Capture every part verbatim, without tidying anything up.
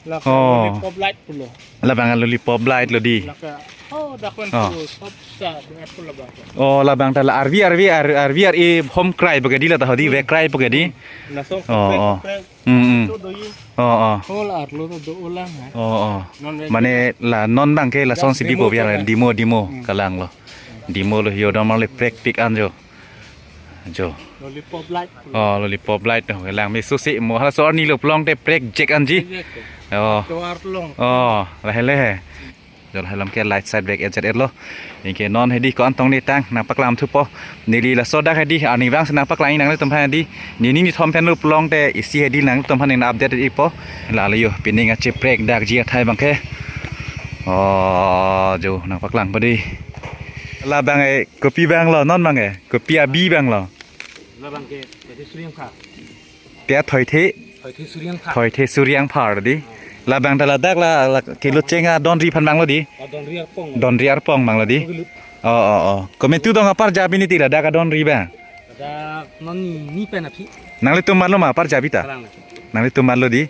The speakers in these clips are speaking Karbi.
Laka Oh. Lollipop light pulo. Labang lollipop light lo di. Laka, oh, dakwan Oh. Pulo, sop sa, dengan pulo bang. Oh, labang ta la arvi, arvi, ar-, arvi, arvi, hom krai pagadi la ta hodi, vek krai pagadi. Langsung Oh, oh. Krai. Hmm, hmm. Itu doi. Oh, oh. Oh, la arlo to do ulang, ha. Oh, oh. Non veg Mane la non bangke lason Dak sibi demo po biar to, demo, demo, Hmm. kalang lo. Demo lo hio dam le prek pik an jo. Jo. Lollipop light. Oh, lollipop light to. Lang me susi mo hala so arni lo pulote prek jek anji. Prek jek. Oh. Tovar long. Oh, lahele he. Jo lahai alam ke light side back et et lo. Anke non hedi ko-an tong ni tang nangpaklang thupo. Neli laso dak hedi arnivang si nangpaklang nangtum aphan hedi. Nini nithom pen lo pulote isi hedi nangtum aphan nang update ipo. Lalo yo pining acheprek dakji athai bangke. Oh, jo nangpaklang padi. Labang e kopi bang lo non bang e. Kopi abi bang lo. Labang ke, Thoithe Suri Angphar. Pia Thoithe, Thoithe Suri Angphar. Thoithe Suri Angphar di. Labang ta ladak la, la kilo cheng adonri aphan bang lo di. Oh, donri arpong. Donri arpong bang lo di. Kugilut. Oh, oh, oh. Kometu dong apar jabi ni ti ladak adonri bang. Ada non ni, ni pen aphi. Nanglitum marlo ma apar jabi ta? Kalang. Nanglitum marlo di.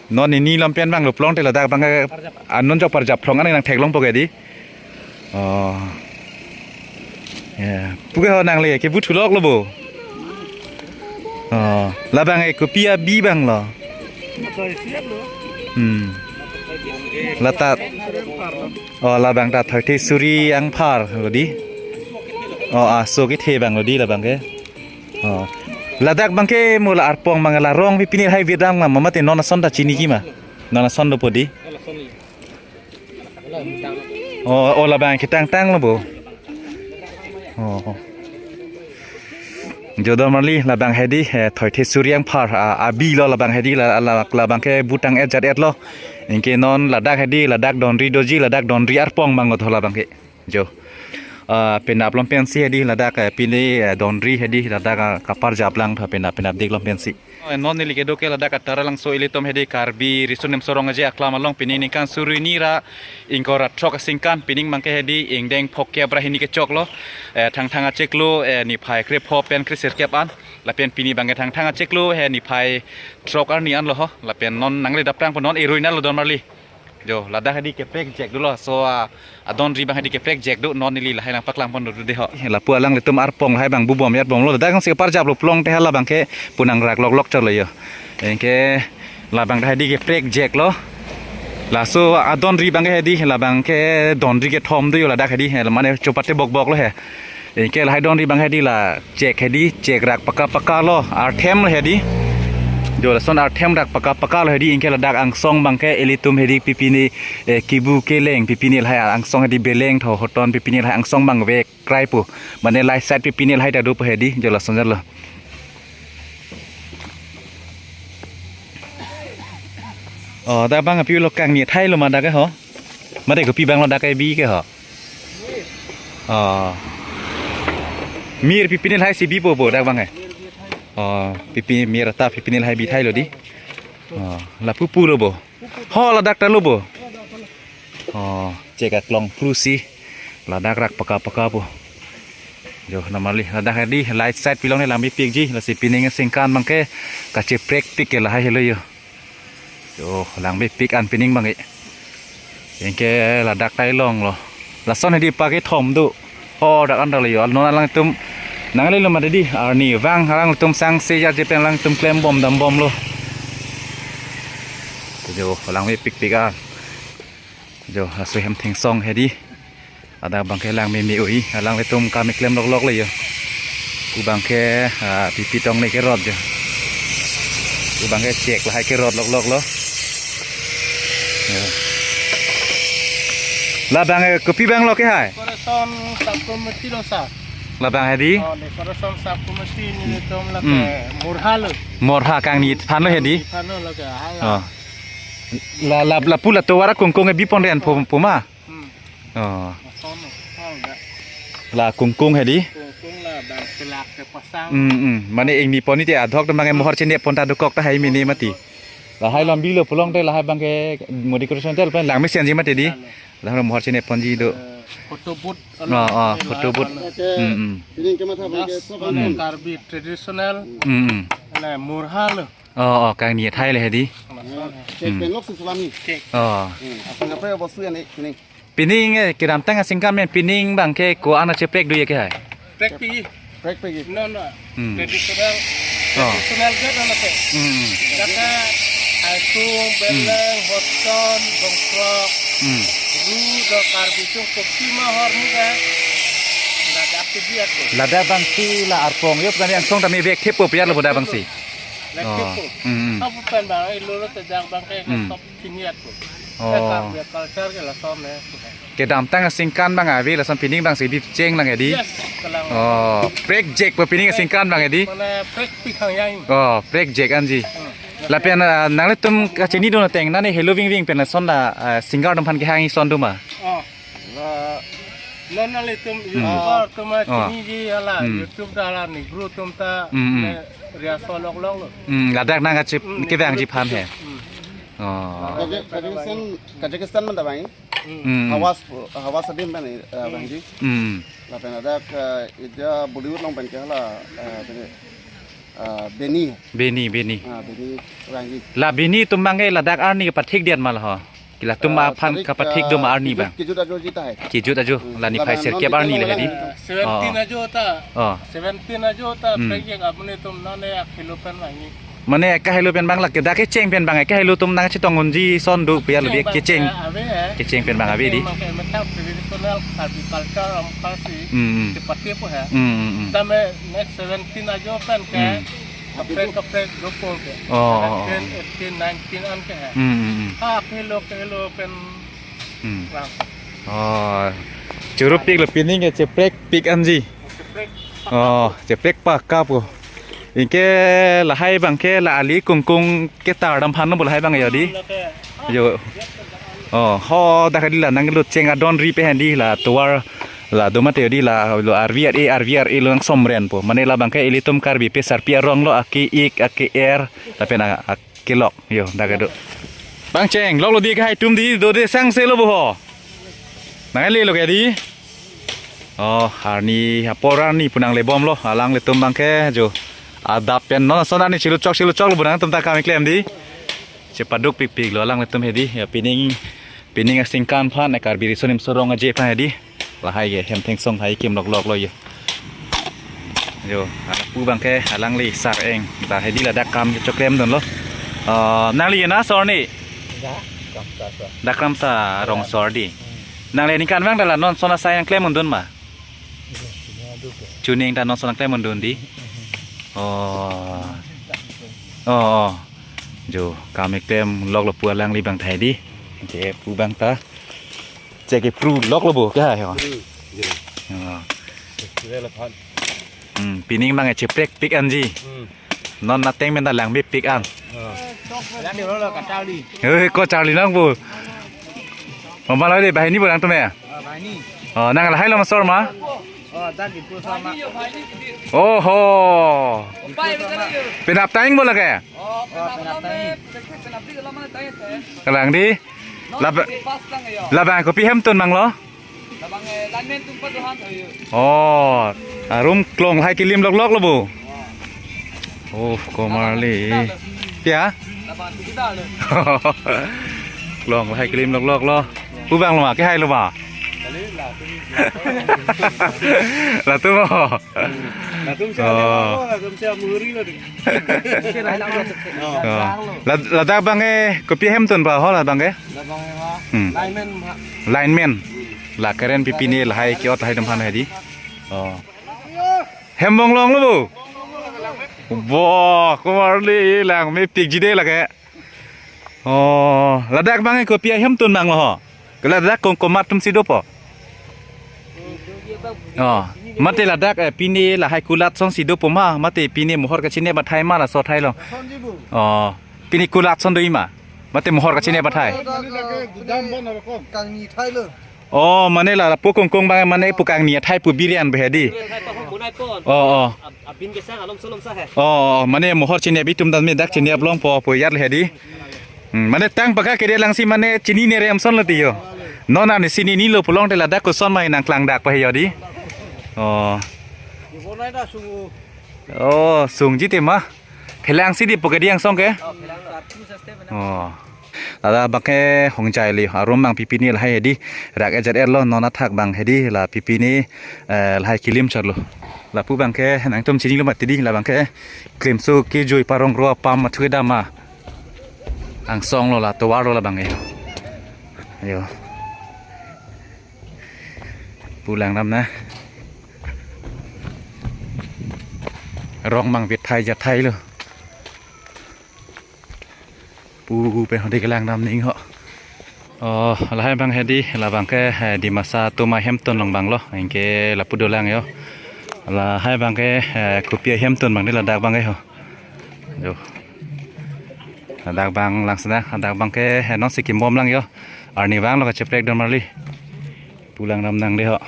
Non nini lom pen bang lo pulote ladak bang, ah, non jok parjap phlong ani nangtheklong poke di. Oh. Ya, puke ho nangle ke bu thulok lo bo. Oh, labang e kopi abi bang lo. Hmm. Lata. Oh, labang ta Thoithe Suri Angphar lo di. Oh, aso kethe bang lo di labang ke. Oh. Ladak bangke mo la arpong bang la rong pipini hai vietnam ma mate non ason ta chiniji ma. Non ason dopo di. Oh, oh labang ketangtang lo bo. Oh. Jo dam marli labang hedi, eh, Thoithe Suri Angphar, ah, abi lo labang hedi la, la, labang ke bu tang et jat et lo. Anke non ladak hedi, ladak donri doji, ladak donri arpong bang lo tho labang ke. Jo. Ah, penap lom pensi hedi ladak, eh, pine, eh, donri hedi ladak, ah, kaparjap lang tha penap penap dik lom pensi. Oh, non neli kedo ke ladak Taralangso ilitum hedi Karbi Riso Nimso Rong Aje aklam along pining ningkan suri ni ra ingkoi ra throk asingkan pining bangke hedi ingdeng phokep ra hini kechok lo. Eh, Thangthang achiklo, eh, niphai krepho pen kresirkep an. Lapen pini bangke Thangthang achiklo he niphai throk arni an lo ho. Lapen non nangle daprang po non erui na lo dam marli. Jo, ladak hedi keprek jek do lo. So, ah, adonri bang hedi keprek jek do non neli lahai nangpaklang pon do de ho. Lapu alanglitum arpong lahai bang bu bom yat bom lo. Ladak si parjap lo pulote hala bangke pu nangrak lok lok chot lo yo. Anke labang ta hedi keprek jek lo. Laso adonri bangke hedi labang ke donri kethom do yo ladak hedi. Mane chopate bok bok lo he. Anke lahai donri bang hedi la chek hedi, chek rak paka paka lo, arthem lo hedi. Jo lason arthem rak paka paka lo hedi, anke ladak angsong bangke ilitum hedi pipini, eh, kibu keleng pipini lahai angsong hedi beleng tho hoton pipini lahai angsong bang vek krai po. Mane lahai side pipini lahai ta dopo hedi, jo lason lo. Oh, dak bang api lo kangni thai lo ma dak ke ho. Mate kopi bang lo dak ke bi ke ho. Oh. Mir pipini lahai si bi po bo dak bang eh. Oh, pipi mir ta pipini lahai bi thai lo di. Oh, lapu pu lo bo. Ho ladak ta lo bo. Oh, chek aklong phru si. Ladak rak paka paka po. Jo, dam marli, ladak hedi, light side pilong ne lang mepikji, lasi pining singkan bangke, kacheprek pik ke lahai helo yo. Jo, lang mepik an pining bang e. Anke ladak ta ilong lo. Lason hedi pake thom do. Oh, dak an ta lo yo. Non alangtum, nangle lo mate di, arnivang alangtum sangse ya je pen alangtum klem bom dam bom lo. Jo, lang mepik pik an. Jo, aso hem thengsong hedi. Ada bangke lang meme ui, alanglitum kam keklem lok lok le yo. Ku bangke, ah, pipi tong ne kerot yo. Ku bangke chek lahai kerot lok lok lo. Yo. Labang, eh, kopi bang lo ke hai? Decoration sub committee lo sa. Labang hedi? Oh, decoration sub committee nelitum la Hmm. ke murha lo. Murha kangni than lo hedi? Than lo ke, ha, ya. Oh. La, la, lapu la tovar akungkung e bi pon ren pu, pu ma? Hmm. Oh. Lason, oh, enggak. La kungkung hedi? Kungkung la bang pelak kepasang. Hmm, hmm. Mane ingni pon ni te adhok te bang e mohor chene pon ta dokok ta hai mene mati. Lahai lambi lo pulote lahai bangke mo decoration tel pen lang mesenji mati di. Halo. Lahai mohor chene ponji do. Eh, photo booth. Oh, oh, eh, photo booth. Lahai pen. Hmm, hmm. Ini ke mata bangke Das, sob anu, hmm. Karbi traditional. Hmm, hmm. Ane murha lo. Oh, oh, kangni athai le hedi. Check Hmm. pen lok si sulami. Oh. Hmm. Apang apa ya bostu ya nih sini. Pining, eh, kedamtang aningkan pen pining abang ke ko-an acheprek do ya ke hai? Prek pi. Prek pi. No, no. Hmm. Traditional. Oh. Traditional ke ano ke? Hmm. Jaka aisung, beleng, hoton, bongkrok. Hmm. Ru do Karbi chung kopi ma hor mu ke. Ladak ke dia tu. Ladak abang si la arpong yo kan yang song tami bek thepo piar lo boda abang si. Lek Oh. thepo. Hmm. Apu pen abang ilo lo tejak abang ke Hmm. top sini aku. Oh. Ke Karbi culture ke lason ne. Kedamtang aningkan abang ave lason pining abang si bip cheng lang edi. Yes, kelang. Oh, prek jek pa pining aningkan abang edi. Mane prek pi khang yang. Oh, prek jek anji. Hmm. Lapen, ah, nanglitum kachini do ateng nani helo vingving pen lason la, ah, singer atum aphan kehang ison do ma? Oh. La non nanglitum Hmm. YouTuber atum Oh. chiniji hala Hmm. YouTube ta hala Negro atum ta Hmm, hmm. ne rehearsal lok lok lo. Hmm, ladak nang kachip Hmm, kevang ji aphan he. Hmm. Oh. Kaja-, Kazakhstan, Kazakhstan man ta bang. Hmm. Hmm. Hawas, Hawas adim pen, eh, bang ji. Hmm. Lapen ladak, eh, ida Bollywood along pen ke hala, eh, pen, eh, Benny. Benny, Benny. Ah, Benny bang ji. La Benny atum abang ke ladak arni kepathik diat ma la ho. Kila atum Ah, aphan tarik, kapathik ah, do ma arni kejut, abang. Kejut ajo ji ta hai. Kejut ajo Hmm. la niphai Laban sirkep non arni le hedi. Seventeen Oh. ajo ta. Oh. Seventeen ajo ta Hmm. prek jek apuni atum nane akhelo pen bang ji. Mane kahelo pen abang la ke dak kecheng pen abang kahelo atum nang chetong unji son do piar lo dia Kecheng abang kecheng. ke ave he. Kecheng pen abang ave di. Kecheng abang ke methang traditional Karbi culture ampasi Hmm, hmm. chepate po he. Hmm, hmm, hmm. Tame next seventeen ajo pen ke Hmm. kaprek kaprek dopong ke. Oh, oh, oh. Seventeen, eighteen, nineteen an ke he. Hmm, hmm, hmm. Ha, kahelo kahelo pen Hmm. bang. Oh. Churupik lo pining ke cheprek pik anji. Cheprek. Oh, cheprek pakka po. Anke lahai abang ke la ali kungkung ketar dam aphan lo bo lahai abang yo di. Yo. Oh, ho dak di la nanglut cheng adon ri pe hedi la tovar la do mate yo di la lo arvi ar-e arvi ar-e lo nang somren po. Mane la abang ke ilitum Karbi pe sarpi arong lo ake-ik ake-er lapen a, a kelok yo dak do. Bang cheng lok lo di ke hai atum di do de sang se lo bo ho. Nang le lo ke di. Oh, arni apor arni pu nangle bom lo alanglitum abang ke jo. Adap pen non son arni chilu chok chilu chok lo bo nangtum ta kam keklem di. Chepaduk pikpik lo alanglitum hedi. Ya pining pining aningkan aphan Karbi Riso Nimso Rong Aje aphan hedi. Lahai ke hem thengsong hai kim lok lok lo yo. Yo, lapu abang ke alangli sar eng. Ta hedi ladak kam kechoklem dun lo. Eh, nangli na sor ni? Ya, Kramsa, sir. Dak Kramsa rong sor di. Hmm. Nangli aningkan abang ta la non son asai nangklem undun ma? Iya, sini ada ke. Chuning ta non son nangklem undun di. Hmm. Oh. Oh, oh. Jo, kam keklem lok lo pu alangli abang ta hedi. Che pu abang ta. Che ke pru lok lo bo ke hai ho. Hmm, iya. Oh. Festival aphan. Hmm, pining abang cheprek pik anji. Hmm. Non ateng pen ta langme pik an. Oh. Yang di lo lo kacharli. Eh, ko charli nang bo. Mama lo de bahini bo nangtum ya. Ah, bahini. Oh, nang lahai lo ma sor ma? Oh, dak Diphu sor ma. Oh ho. Diphu sor ma. Penap ta-ing bo la ke? Oh, penap ta-ing. Kalang di. Laba-, labang kopi hem tun mang lo? Labang, eh, lineman atum padohan thayo. Oh, arum klong lahai kelim lok lok lo bo. Oh, komarli. Pia? Labang tu kita lo. Klong lahai kelim lok lok lo. Pu abang lo ma, ke hai lo ma? Kali latum. Latum mo. Latum siya Oh. Latum siya muhuri lo di. Oh. Oh. Lad-, ladak abang ke kopi hem tun ba ho la abang ke? Labang ma. Hmm. Lineman ma. Lineman. La keren pi pine lahai ke-ot lahai dam han hedi. Oh. Hem bong long lo bo. Bo, komarli langme pik ji de la ke. Oh, ladak abang ke kopi ahem tun mang lo ho. Ke ladak kong komat atum si dopo. Oh, mate ladak, eh, pine lahai kulat ason si dopo ma, mate pine mohor kachinep athai ma laso athai lo. Oh, pine kulat ason do-i ma. Mate mohor kachinep athai. Kangni athai lo. Oh, mane la pu kongkong abang mane pu kangni athai pu biren be hedi. Oh, oh. Abin kesang alom solom sa he. Oh, oh, mane mohor chinep atum dan me dak chinep longpo pu yar le hedi. Hmm, mane tang paka kede lang si mane chinine rem ason lo tiyo. Non ani chinine lo pulote ladak koson ma nangklang dak pa he yo di. Oh. Oh, sungji te ma. Phelang si dippo ke di angsong ke? Oh. Ladak abang ke hongjai le, arum abang pipine lahai hedi rak ejat erlo, non athak abang hedi la pipine, eh, lahai kilim chotlo. Lapu abang ke nangtum chinilo mati di, labang ke Klemso kejui parong ro apam athu kedam angsong lo, la tovar lo labang ke. Ayo. Pu langdam na. Rong abang vithai jathai lo. Pu pen hedi kelangdam ning ho. Oh, lahai abang hedi, labang ke, eh, Dimasa atum ahemtun along abang lo. Anke lapu dolang yo. Lahai abang ke, eh, kopi ahemtun abang di ladak abang ke ho. Jo. Ladak abang langsana, ladak abang ke, eh, non si kimbom lang yo. Arni abang lo kacheprek don marli. Pu langdam nang di ho.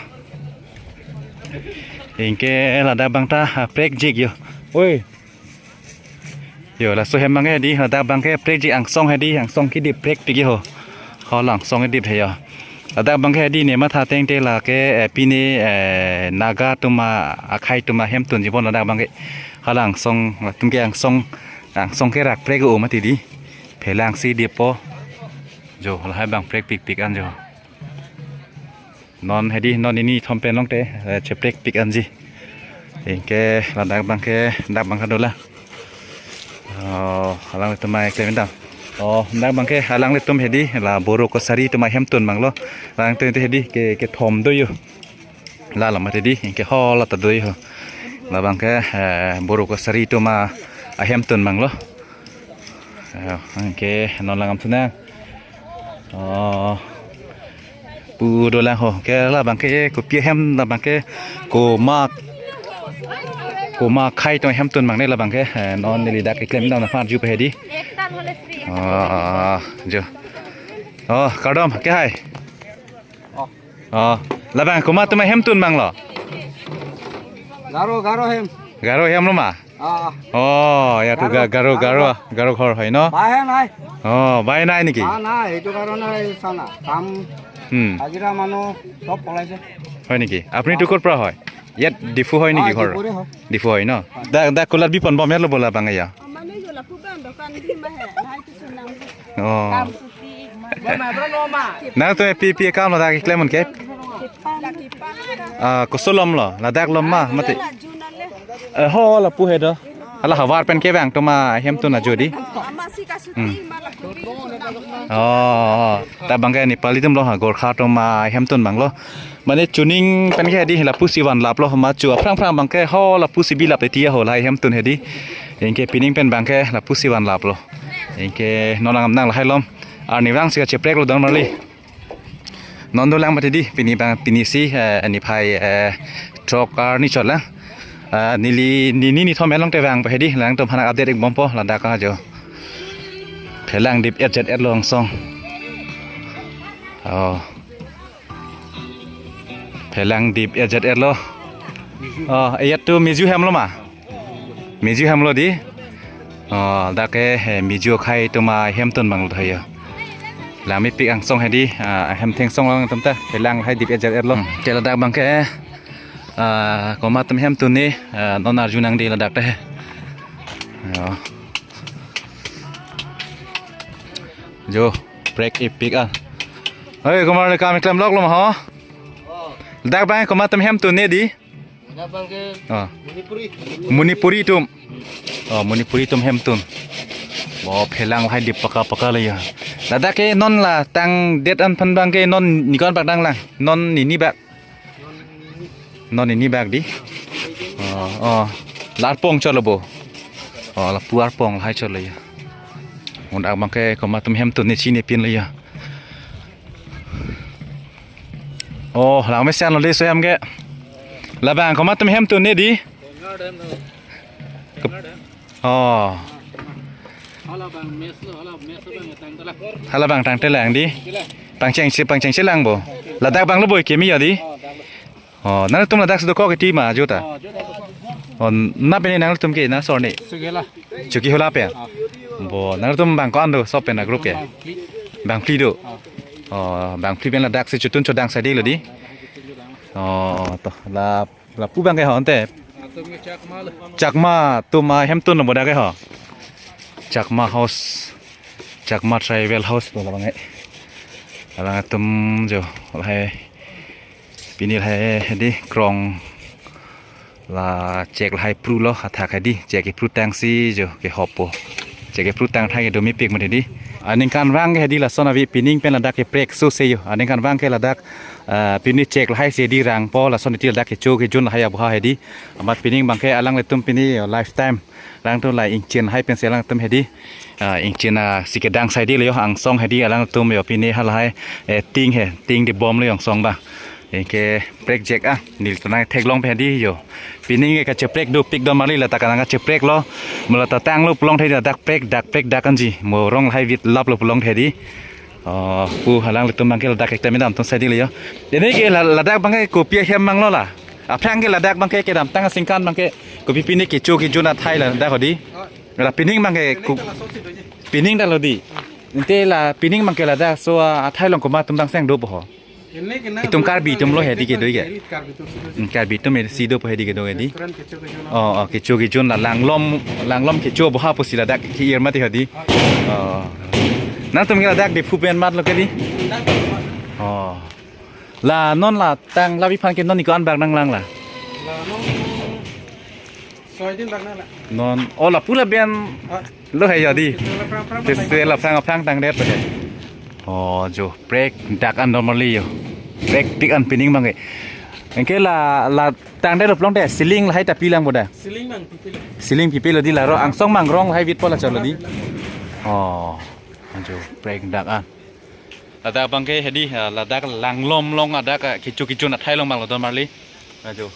Anke ladak abang ta, ah, prekjik yo. Oi. Yo, laso hem abang ke di, ladak abang ke prekjik angsong hedi, angsong kedip prekpik ho. Ho la angsong kedip he yo. Ladak abang ke di ne matha tengte la ke, eh, pine, eh, Naga atum a-, akhei atum ahemtun jibon ladak abang ke. Hala angsong, latum ke angsong, angsong ke rak prek o mati di. Phelang si dippo. Jo, lahai abang prekpikpik an jo. Non hedi, non nini thom pen longte, eh, cheprekpik anji. Anke ladak abang ke, dak abang ke dolang. Oh, alanglitum mai klem dam. Oh, dak abang ke alanglitum hedi, la Boro Kachari atum ahemtun abang lo. Alangtum hedi ke, kethom do yo. La la mati di, anke ho la ta do yo. Labang ke, eh, Boro Kachari atum ahemtun abang lo. Ayo, anke non langdam thunang. Oh. Pu dolang ho. Ke labang ke kopi ahem, labang ke komat. Komat akhei atum ahemtun abang ne labang ke. Eh, non neli dak keklem dam na phan arju pe hedi. Oh, jo. Oh, kardom, ke hai. Oh. Oh, labang komat atum ahemtun abang lo. Garo, Garo hem. Garo hem lo ma? Ah, Oh, ya tu Garo, Ga-, Garo, Garo, Garo. Garo ঘৰ হয় ন? বাহে নাই। Oh, by নাই নেকি? বাহ নাই, সেইটো কাৰণে এই চা না, কাম, Hmm. হাজিৰা মানুহ চব পলাইছে। হয় নেকি? আপুনি তো ক'ৰ পৰা হয়? ইয়াত ডিফু হয় নেকি অ, ঘৰ? ডিফুৰে হয়। ডিফু হয় ন? দা, দা কোলাত বিপন বম ইয়াত ল'ব labang ya? Mane yo lapu abang dokan di mah hai, nai tu senang. Oh. Kam suti ik mah. Nang tu P P kam lo dak klem ke? Kipan, kipan. Ah, koso lom lo, ladak lom ma, mati. Jun ale. Eh, ho lapu he do. Hala havar pen ke abang atum ahemtun ajo di. Ama si ka suti Hmm. ma lapu. Oh, oh. Ta abang ke Nepali atum lo ha, Gorkha atum ahemtun abang lo. Mane chuning pen ke hedi lapusi vanlap lo ma chu aphrang phrang abang ke ho lapusi bilap eti ho lahai ahemtun hedi. Anke pining pen abang ke lapusi vanlap lo. Anke non langdam nang lahai lom. Arni abang si kacheprek lo don marli. Non dolang mati di pini abang pini si, eh, niphai, eh, throk arni chot lang. Eh, neli nini nithom elong te abang pe hedi alangtum aphan update ik bompo ladak ajo. Phelang dip ejat erlo angsong. Oh. Phelang dip ejat erlo. Oh, ejat tu miju hem lo ma? Miju hem lo di? Oh, dak ke, eh, miju akhei atum ahemtun abang lo thayo. Langmepik angsong hedi, ah, hem thengsong alangtum ta, phelang hai dip ejat erlo. Hmm. Ke ladak abang ke, ah, komat atum ahemtun ne, ah, non arju nang di ladak te. Yo. Jo, prek epik ah. Hei, komat le kam klem lok lo ma ho? Dak abang komat atum ahemtun ne di? Dak abang ke Oh. Manipuri. Manipuri atum. Oh, Manipuri atum ahemtun. Bo phelang lahai dip paka paka le ya. Ladak ke non la tangdet an aphan abang ke non nikon bak dang lang. Non nini bak. Non nini bak di. Oh, oh. La arpong chot lo bo. Oh, lapu arpong lahai chot lo ya. Dak abang ke komat atum ahemtun ne chinine pin lo ya. Oh, langmesen lo di so hem ke. Labang komat atum ahemtun ne di? Kep-, oh. Hala abang tangte lang di. Pangcheng si, pangcheng si lang bo. Ladak abang lo boi kimi ya di. Oh, nangtum ladak si dokok eti ma ajo ta. Oh, na pine nangtum ke na sor ne. Chuki hola pen. Bo, nangtum abang ko-an do, sop pen a group ke? Bang phli do. Oh, bang phli pen ladak si chotun chodang sa di lo di. Oh, to, la, lapu abang ke ho ante. Chakma atum ahem tun lo bodak ke ho. Chakma House, Chakma Tribal House pu labang ke. Alangtum jo lahai pini lahai hedi krong la chek lahai phru lo athak hedi chek ke phru tangsi jo ke hopo. Chek ke phru tang thai ke do mepik mati hedi. Aningkanvang ke hedi lason ave pining pen ladak ke prek so se jo. Aningkanvang ke ladak, ah, pini chek lahai si hedi rangpo lason hedi ladak kecho kejun lahai aboha hedi. Amat pining abang ke alanglitum pini jo lifetime. Alangtum la ingchin hai pensi alangtum hedi. Ah, ingchin, ah, si kedang saidi lo jo angsong hedi alangtum jo pini halahai, eh, ting he, ting dibom lo jo angsong abang. Anke prek jek ah, nelitum nangtheklong pen hedi jo. Pining ke kacheprek dopik do marli lata kanang kacheprek lo. Mo lata tanglo pu longthe ladak prek dak prek dak anji. Mo rong lahai vit lap lo pu longthe hedi. Oh, pu alanglitum abang ke ladak ekta medam tong saidi lo jo. Pini ke la-, ladak abang ke kopi ahem abang lo la. Aphrang ke ladak abang ke kedamtang asingkan abang ke kopi pini kecho kejun athai ladak hedi. La pining abang ke ku-, pining ta lo hedi. Ante la pining abang ke ladak so, ah, athai along komat atum dangseng dopo ho. Itum Karbi atum lo hedi kedo ke. Hmm, Karbi atum si dopo hedi kedo hedi. Oh, oh, kecho kejun la langlom, langlom kecho aboha pusi ladak ke-ir mati hedi. Oh. Nangtum ke ladak Diphu pen mat lo ke hedi. Oh. La non la tang lavi aphan ke non ni ko-an bak nanglang la. La non soi din bak nanglang. Non, oh, lapu lapen lo he jo hedi. Festival aphrang aphrang tangdet pu he. Oh, jo prek dak an normally jo. Prek tik an pining abang ke. Anke la, la tangdet lo pu longthe ceiling lahai ta pilang bodak. Ceiling abang pipe lo. Ceiling pipe lo hedi la ro angsong abang rong lahai vitpo la cholo hedi. Oh, jo prek dak an. Ladak abang ke hedi, ah, ladak langlom along ladak, ah, kecho kejun athai along abang lo do marli. Ajo.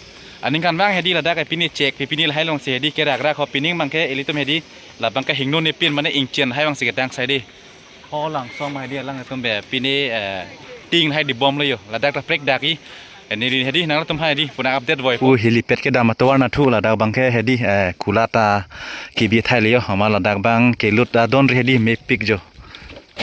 Aningkanvang hedi ladak, eh, pini chek pi pini lahai along si hedi kerak rak ho pining abang ke ilitum hedi labang ke hingno nepin mane ingchin hai abang si kedang saidi. Ho langsong ma hedi alangtum be pini, eh, ting hai dibom lo jo. Ladak ta prek dak i. Eh, neli hedi nangtum hai hedi puna update voi. Pu helipad kedam atovar nathu ladak abang ke hedi, eh, kulat ta kebi thai lo jo. Amat ladak abang kelut ta don ri hedi mepik jo.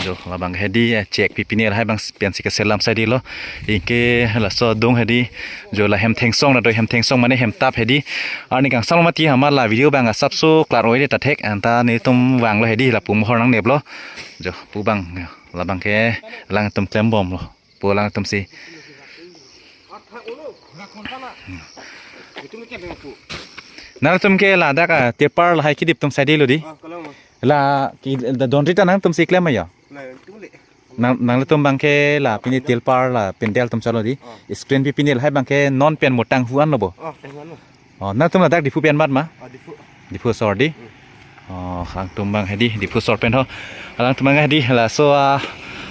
Jo, labang hedi, eh, chek pi pini lahai abang pensi keselam saidi lo. Anke laso adung hedi, jo la hem thengsong na do hem thengsong mane hem tap hedi. Arni kangsam mati amat la video abang asapso klar oi de ta thek anta netum vanglo hedi lapu mohor nangnep lo. Jo, pu abang, labang ke alangtum klembom lo. Pu alangtum si. Nangtum ke ladak, ah, tirpal lahai kedip atum saidi lo hedi. La ke da don ri ta nangtum si klem ma jo. Nang, nangtum abang ke la pini tirpal la pandal atum cholo hedi. Oh. Screen pi pini lahai abang ke non pen mo tanghu an lo bo. Oh, tanghu an lo. Oh, nangtum ladak Diphu pen mat ma? Oh, Diphu. Diphu sor hedi. Hmm. Oh, alangtum abang hedi Diphu sor pen ho. Alangtum abang hedi laso, ah,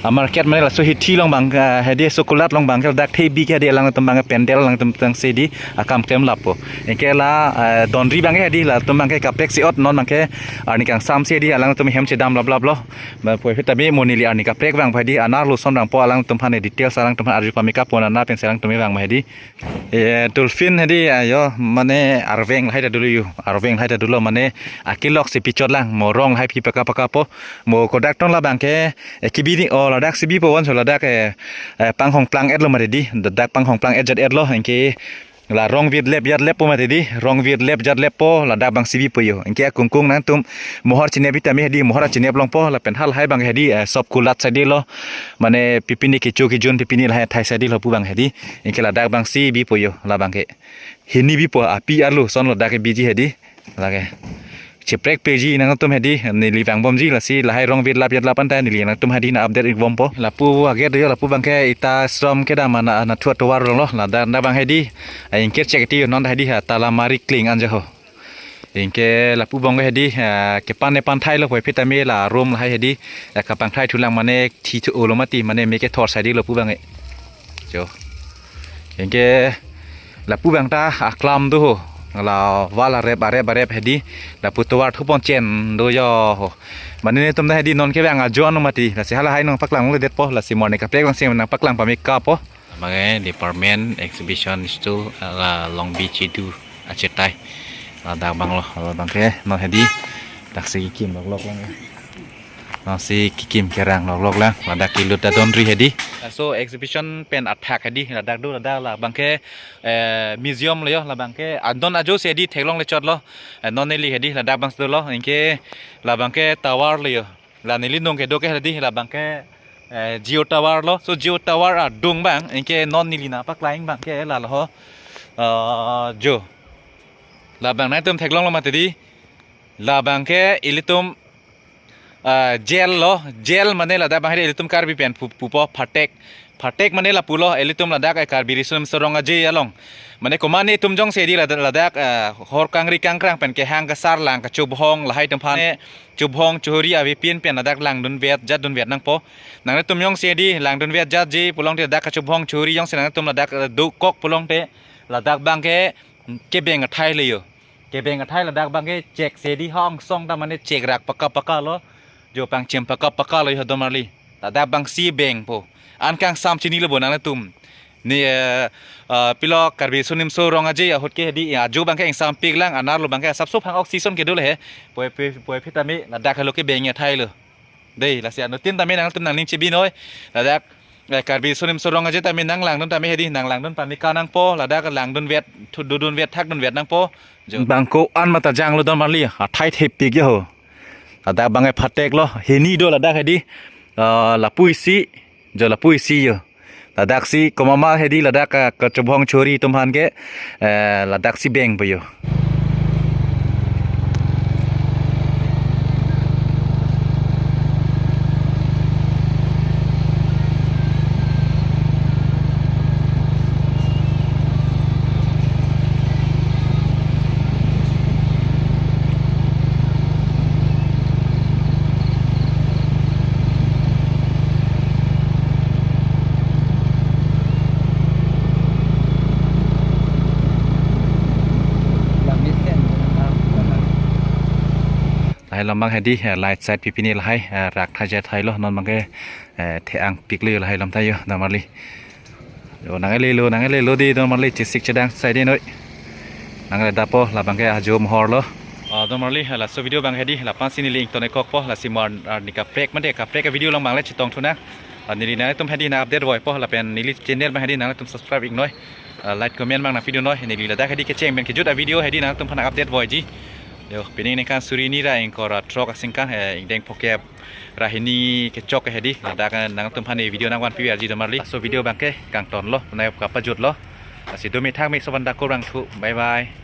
ah, market mane laso hithi along abang, ah, hedi so kulat along abang ke ladak thebi ke hedi alangtum abang pandal alangtum tang si hedi akam klem lapo. Anke la, ah, don ri abang ke hedi latum abang ke kaprek si ot non abang ke arni kangsam si hedi alangtum hem chedam lap lap lo. Ba poi phit tame mo neli arni kaprek vang hedi anerlo ason rangpo alangtum aphan details alangtum aphan arju pame kapo nana pensi alangtum vang ma hedi. Eh, dolphin hedi ajo mane arveng lahai ta dolo jo. Arveng lahai ta dolo mane akelok si pichot lang mo rong lahai pi paka paka po. Mo kodak tong labang ke, eh, kebi ni o ladak si bipo vanso ladak, eh, eh, panghong plang et lo mati hedi. Ladak panghong plang et jat et lo anke la rong vit lep jat lep po mati hedi, rong vit lep jat lep po ladak abang si bipo jo. Anke akungkung nangtum mohor chinep pi tame hedi mohor chinep longpo lapen halahai abang hedi, eh, sop kulat saidi lo. Mane pi pini kecho kejun pi pini lahai thai saidi lo pu abang hedi. Anke ladak abang si bipo jo labang ke. Hini bipo api arlo ason lo dak ke biji hedi. Lake. Cheprek peji nangtum hedi neli vangbomji lasi lahai rong vit lap jat lap anta neli nangtum hedi na update ik bompo. Lapu aget jo lapu abang ke ita srom kedam ana nathu atovar lo ladak na abang hedi. Anke chek ti non hedi ha tala mari kling anja ho. Anke lapu abang ke hedi, ah, kepan ne pan thai lo poi phit tame la room lahai hedi. Ah, kapang thai thulang mane thi thu olo mati mane me kethor saidi lo pu abang ke. Jo. Anke lapu abang ta aklam do ho. La wall arep arep arep hedi. Lapu tovar thupon chen do jo ho. Mane netum ta hedi non ke abang ajon mati. Lasi halahai nangpaklang le detpo. Lasi morning kaprek abang si nangpaklang pame kapo. Abang ke department exhibition stall la long beach itu achetai. Ladak abang lo, ladak abang ke non hedi. Taksi kim lok lok lang. Nasi kikim kerang lok lok lang, ladak kelut ta donri hedi. Laso exhibition pen athak hedi, ladak do, ladak labangke, eh, museum lo yo, labangke adon ajo si hedi theklongle chotlo, eh, non neli hedi, ladak abang si dolo, anke labangke tower lo yo. La neli nung kedo ke hedi, labangke, eh, Jio tower lo. So Jio tower adung abang, anke non neli nangpaklangji abangke lalo ho, eh, jo. Labang nangtum theklonglo mati di. Labangke ilitum, ah, jail lo, jail mane ladak abang hedi ilitum Karbi pen pu-, pupo phatek. Phatek mane lapulo, ilitum ladak, eh, Karbi Riso Nimso Rong Aje along. Mane komatne itum jongsi hedi ladak, ladak, eh, hor kangri kangkrang pen kehang kesar lang kachobhong lahai atum aphan, eh, chobhong chori avepin pen ladak langdunvet jatdunvet nangpo. Nanglitum jongsi hedi langdunvet jatji pulote ladak kachobhong chori jongsi nanglitum ladak, eh, dokok pulote ladak abangke kebeng athai le yo. Kebeng athai ladak abangke chek si hedi, ha angsong ta mane chek rak paka paka lo. Jo pangchim paka paka lo yo don marli. Ladak abang si bengpo. An kangsam chinilo bo nanglitum. Ne, eh, eh, pilo Karbi Riso Nimso Rong Aje ahut ke hedi, ajo abangke ingsampik lang, anerlo abangke asapso phang oxygen kedo le he. Poi poi poi phi tame ladak helo kebeng athai lo. Dei, lasi anuttin tame nangtum nangning chebinoi. Ladak, eh, Karbi Riso Nimso Rong Aje tame nanglangdun tame hedi, nanglangdun pamika nangpo, ladak langdunvet, thu dodunvet, thakdunvet nangpo. Jo. Bangko an mata janglo don marli, athai thepik yo ho. Ladak abangke phatek lo, hini do ladak hedi, eh, lapu isi, jo lapu isi yo. Ladak si komat ma hedi ladak, eh, kachobhong chori atum aphan ke, eh, ladak si bengpo yo. Lahai alam abang hedi, eh, light side pipini lahai, eh, rak thaje thailo, non abangke, eh, the-angpik lo yo lahai alam tha yo, don marli. Yo, nangle lo, nangle lo di don marli, chesik chedang side noi. Nangle dapo, labangke ajo mohor lo. Ah, don marli, laso video abang hedi, lapu-an si neli ington-ik kokpo, lasi mo ar-, arni kaprek mate, kaprek video along abang le chetong thunang. Ah, neli nangtum hedi nang-update voipo, lapen neli channel abang hedi nangtum subscribe-iknoi. Ah, like comment abang nangpidunoi, neli ladak hedi kecheng pen kejut avideo hedi nangtum aphan update voiji. Yo, pining ningkan suri hini ra ingkoi ra throk aningkan, eh, ingdeng phokep ra hini kechok hedi, ladak, eh, nangtum aphan video nangvanpi verji don marli. Laso video abangke kangtonlo, nai kapajutlo. Lasi do methang me so van dakur rang thu. Bye bye.